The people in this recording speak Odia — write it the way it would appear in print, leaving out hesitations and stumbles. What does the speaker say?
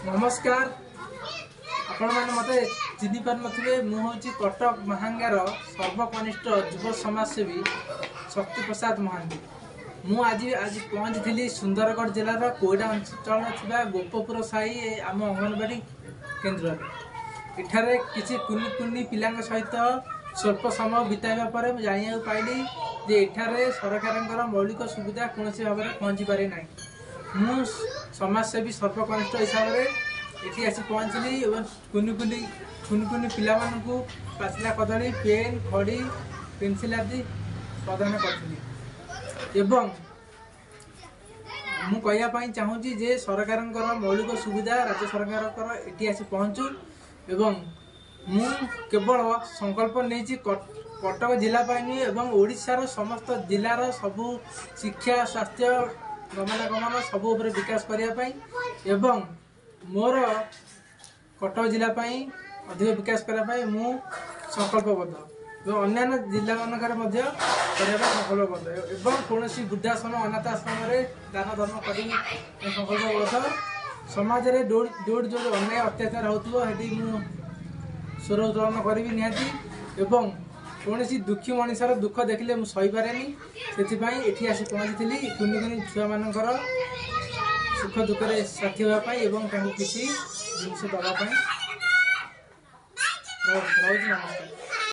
ନମସ୍କାର। ଆପଣମାନେ ମୋତେ ଚିହ୍ନି ପାରୁନଥିବେ। ମୁଁ ହେଉଛି କଟକ ମାହାଙ୍ଗାର ସର୍ବକନିଷ୍ଠ ଯୁବ ସମାଜସେବୀ ଶକ୍ତି ପ୍ରସାଦ ମହାନ୍ତି। ମୁଁ ଆଜି ଆଜି ପହଞ୍ଚିଥିଲି ସୁନ୍ଦରଗଡ଼ ଜିଲ୍ଲାର କୋଇଡ଼ା ଅଞ୍ଚଳରେ ଥିବା ଗୋପପୁର ସାହି ଆମ ଅଙ୍ଗନବାଡ଼ି କେନ୍ଦ୍ରରେ। ଏଠାରେ କିଛି କୁନି କୁନି ପିଲାଙ୍କ ସହିତ ସ୍ୱଳ୍ପ ସମୟ ବିତାଇବା ପରେ ମୁଁ ଜାଣିବାକୁ ପାଇଲି ଯେ ଏଠାରେ ସରକାରଙ୍କର ମୌଳିକ ସୁବିଧା କୌଣସି ଭାବରେ ପହଞ୍ଚି ପାରେ ନାହିଁ। ମୁଁ ସମାଜସେବୀ ସର୍ବକନିଷ୍ଠ ହିସାବରେ ଏଠି ଆସି ପହଞ୍ଚିଲି ଏବଂ କୁନି କୁନି କୁନି କୁନି ପିଲାମାନଙ୍କୁ ପାଚିଲା କଦଳୀ, ପେନ୍, ଖଡ଼ି, ପେନସିଲ୍ ଆଦି ପ୍ରଦାନ କରିଥିଲି। ଏବଂ ମୁଁ କହିବା ପାଇଁ ଚାହୁଁଛି ଯେ ସରକାରଙ୍କର ମୌଳିକ ସୁବିଧା ରାଜ୍ୟ ସରକାରଙ୍କର ଏଠି ଆସି ପହଞ୍ଚୁ। ଏବଂ ମୁଁ କେବଳ ସଂକଳ୍ପ ନେଇଛି କଟକ ଜିଲ୍ଲା ପାଇଁ ନୁହେଁ, ଏବଂ ଓଡ଼ିଶାର ସମସ୍ତ ଜିଲ୍ଲାର ସବୁ ଶିକ୍ଷା, ସ୍ୱାସ୍ଥ୍ୟ, ଗମନାଗମନ ସବୁ ଉପରେ ବିକାଶ କରିବା ପାଇଁ ଏବଂ ମୋର କଟକ ଜିଲ୍ଲା ପାଇଁ ଅଧିକ ବିକାଶ କରିବା ପାଇଁ ମୁଁ ସଂକଳ୍ପବଦ୍ଧ ଏବଂ ଅନ୍ୟାନ୍ୟ ଜିଲ୍ଲାମାନଙ୍କରେ ମଧ୍ୟ କରିବା ପାଇଁ ସଂକଳ୍ପବଦ୍ଧ ଏବଂ କୌଣସି ବୃଦ୍ଧାଶ୍ରମ, ଅନାଥ ଆଶ୍ରମରେ ଦାନ ଧର୍ମ କରି ସଂକଳ୍ପବଦ୍ଧ। ସମାଜରେ ଯୋଉଠି ଯୋଉଠି ଅନ୍ୟାୟ ଅତ୍ୟାଚାର ହେଉଥିବ, ସେଠି ମୁଁ ସ୍ୱର ଉତ୍ତୋଳନ କରିବି ନିହାତି। ଏବଂ କୌଣସି ଦୁଃଖୀ ମଣିଷର ଦୁଃଖ ଦେଖିଲେ ମୁଁ ସହିପାରେନି। ସେଥିପାଇଁ ଏଠି ଆସି ପହଞ୍ଚିଥିଲି କୁନି କୁନି ଛୁଆମାନଙ୍କର ସୁଖ ଦୁଃଖରେ ସାଥୀ ହେବା ପାଇଁ ଏବଂ ତାଙ୍କୁ କିଛି ଜିନିଷ ଦେବା ପାଇଁ। ରହୁଛି, ନମସ୍କାର।